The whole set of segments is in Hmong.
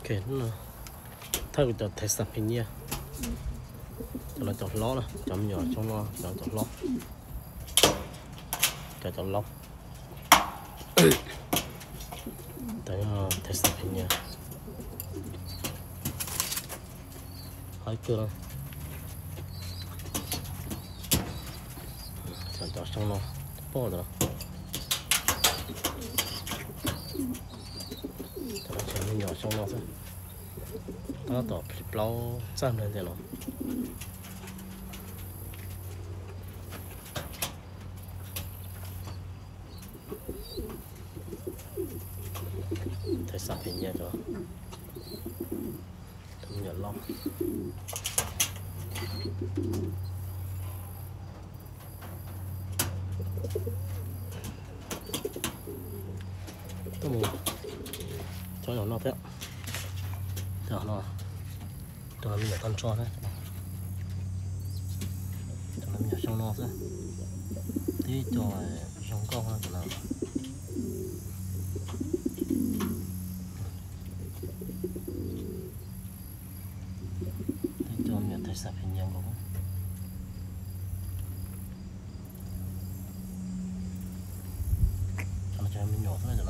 Pem no thawj kuv cov thaiv xam phiv nyiaj, cov no cov hlob na, cov me nyuam xyoo no cov cov hlob, cov cov laub. Cov thaiv xam phiv nyiaj, hais kawg no. Cov xyoo no, pom cov no, cov me nyuam xyoo no xwb, tab tom plaub txaj nplaig ntawm no. Thaiv xam phiv nyiaj cov, cov me nyuam loj. Tuaj mus cov no noj thiab. Cov no, cov no me nyuam tag nrho thiab. Cov no me nyuam xyoo no xwb, tib co zoo nkauj cov no. Tib co me nyuam thaiv xam phiv nyiaj nkaus. Cov no cov me nyuam xwb cov no.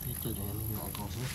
Tib co cov me nyuam ko xwb.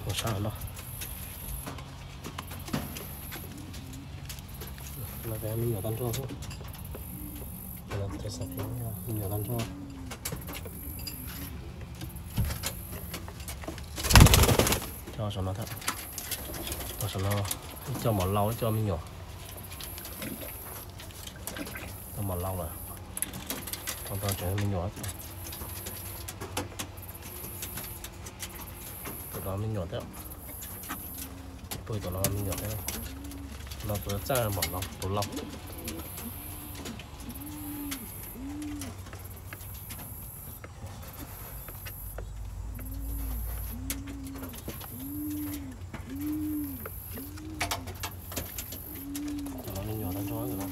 Ua sab no, no me nyuam tag nrho xwb. Me nyuam tag nrho. Cov saum no thiab, cov saum no ib co mom laus ib co me nyuam. Cov mom laus lawm, tau tseem me nyuam. Tus no me nyuam thiab, pw tus no me nyuam thiab. No tus txaj mom laus, tus laus. Cov no me nyuam tag nrho no.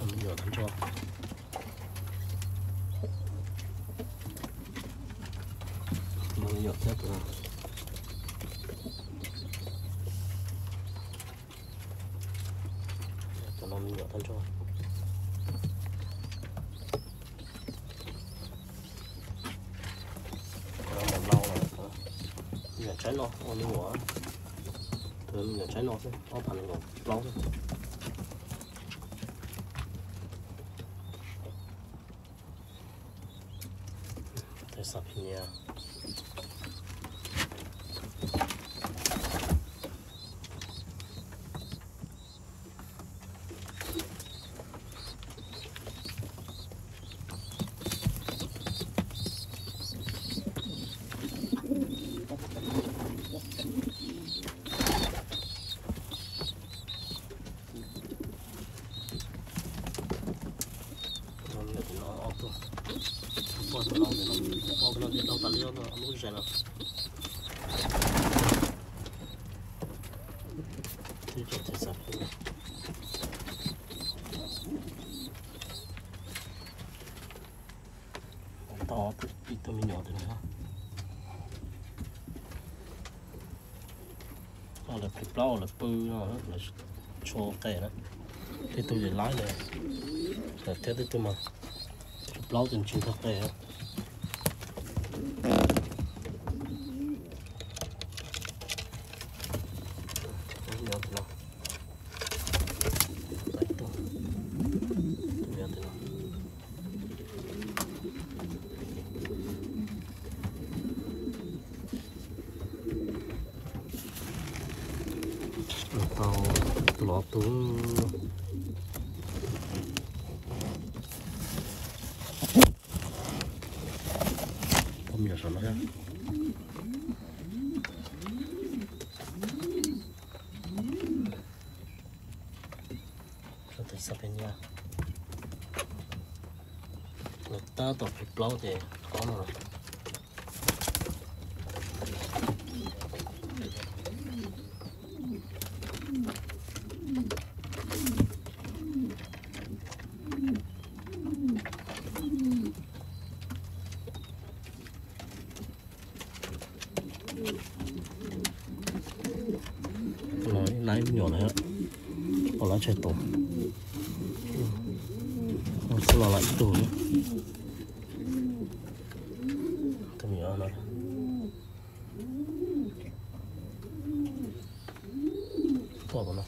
Me nyuam tag nrho. Me nyuam thiab tus no. Cov no me nyuam tag nrho. Cov no mom laus lawm. Me nyuam tshaib no ua me nyuam, tus me nyuam tshaib no xwb, ob phav nees nkaum plaub xwb. Thaiv xam phiv nyiaj. Tau tas li lub zais no. Twb cov thaiv xav pheej. Tau ib tug me nyuam tus no. Lawv plhis plaub lawv pw no, lawv tshuav qe na. Tej tug yam laib lawm, lawv thiab tej tug mas plhis plaub tus tsis ntog qe. Tau los tus. Tus me nyuam saum no thiab. Tus xab peb nyab. Lawv tab tom plhis plaub ces ob no. Los ib lab me nyuam lawm, pom lab tshais tos. Xub los lawm ib tug. Tus me nyuam no. Pom no.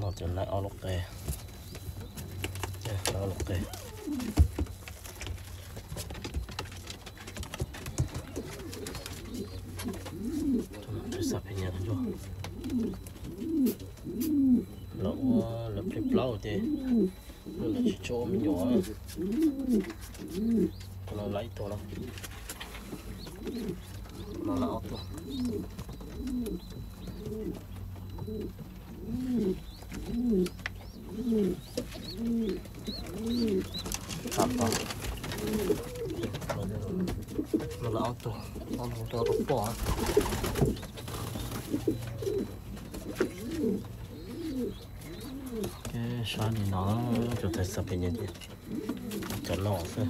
No ces lawv ob lub qe. Lawv ob lub qe. Tus xab peb nyab, los ua lawv plhis plaub ces lawv tsis tshua ua me nyuam. Tus no lawv ib tug no. No lawv ob tug. Tsam tau. No lawv ob tug, ob tug rau pom. Saib li no, cov thaiv xab peb nyab ces cov no xwb.